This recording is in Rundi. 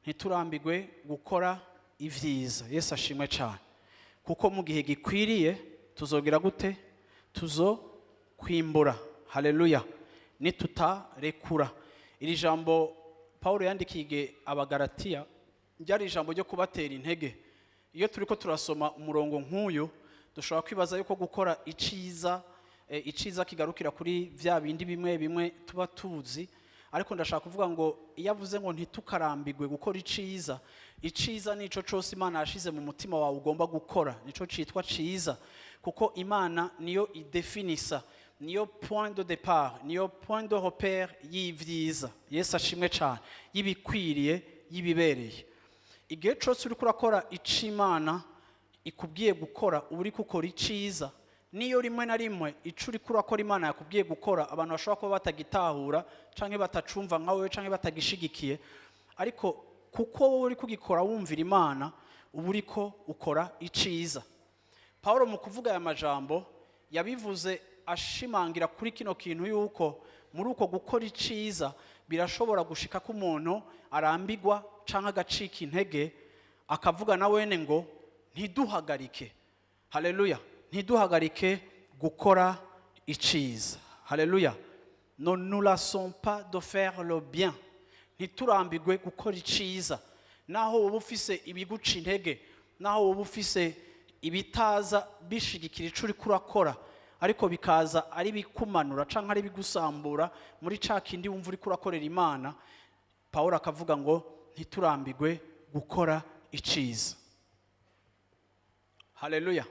Ntiturambigwe gukora ibyiza. Yesu ashimwe cyane, kuko mu gihe gikwiriye tuzogira gute? Tuzo kwimbura. Haleluya! Nitutarekura. Iri jambo Paul yandikiye Abagaratiya ryari ijambo ryo kubatera intege. Iyo turi ko turasoma umurongo nk'uyu, dushobora kwibaza yuko gukora iciza, iciza kigarukira kuri bya bindi bimwe bimwe tuba tuzi. Ariko ndashaka kuvuga ngo iyo avuze ngo ntitukarambigwe gukora iciza, iciza nico cose Imana yashize mu mutima wawe ugomba gukora, nico citwa ciza, kuko Imana niyo idefinisa, niyo point de départ, niyo point de repère y'ivyiza. Yesu ashimwe cyane, y'ibikwiriye, y'ibibereye. Igihe cose uriko urakora ico Imana ikubwiye gukora, uba uriko ukora iciza. Niyo rimwe na rimwe ico uriko urakora, Imana yakubwiye gukora, abantu bashobora kuba batagitahura canke batacumva nka wewe canke batagishigikiye, ariko kuko wowe uri kugikora wumvira Imana, uba uriko ukora iciza. Paul mu kuvuga aya majambo yabivuze ashimangira kuri kino kintu, yuko muri uko gukora iciza birashobora gushika ko umuntu arambigwa canke agacika intege, akavuga na wene ngo ntiduhagarike. Haleluya! Ntiduhagarike gukora iciza. Haleluya! Ne nous lassons pas de faire le bien. Ntiturambigwe gukora iciza, naho woba ufise ibiguca intege, naho woba ufise ibitaza bishigikira ico uriko urakora, ariko bikaza ari bikumanura canke ari bigusambura muri ca kindi wumva uriko urakorera Imana. Pawulo akavuga ngo ntiturambigwe gukora iciza. Haleluya!